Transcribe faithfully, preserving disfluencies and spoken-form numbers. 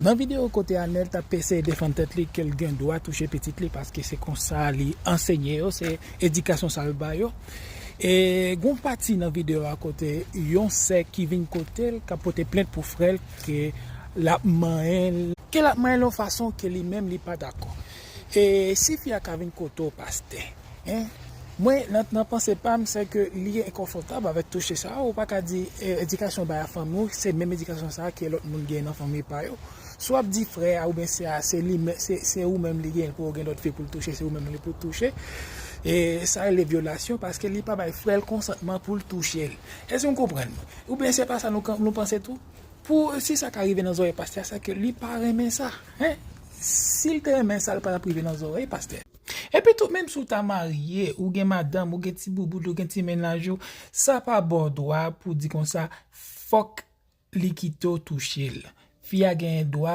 Nan videyo kote Anèl t ap eseye defann tèt li ke l gen dwa touche pitit li paske se konsa li ansenye yo, se edikasyon sa l ba yo. E gon pati nan videyo a kote yon sè ki vin kote l k ap pote plent pou frè l ke l ap manyen l, ke l ap manyen l yon fason ke li menm li pa dakò. E si fi a ka vin kote w pastè, en, mwen nan, nan panse pa m se ke li enkonfòtab avèk touche sa, ou pa ka di eh, edikasyon bay a fanmi w se menm edikasyon sa ke lòt moun gen nan fanmi pa yo. Si w ap di frè a oubyen sè a se li men- se, se ou menm li gen pou gen lòt fi pou l touche, se ou menm li pou l touche. E sa rele vyolasyon paske li pa bay frè l konsantman pou l touche l. Èske w konprann mwen? Oubyen se pa sa nou, nou panse tou? Pou si sa ka rive nan zòrèy pastè a, se ke li pa renmen sa. Hein? Si l te renmen sa, li pa t ap rive nan zòrèy pastè. Epi tou, menm si w ta marye, ou gen madanm, ou gen ti boubout, ou gen ti mennaj ou, sa pa ba w dwa pou di konsa, fòk li kite w touche l. Fi a gen dwa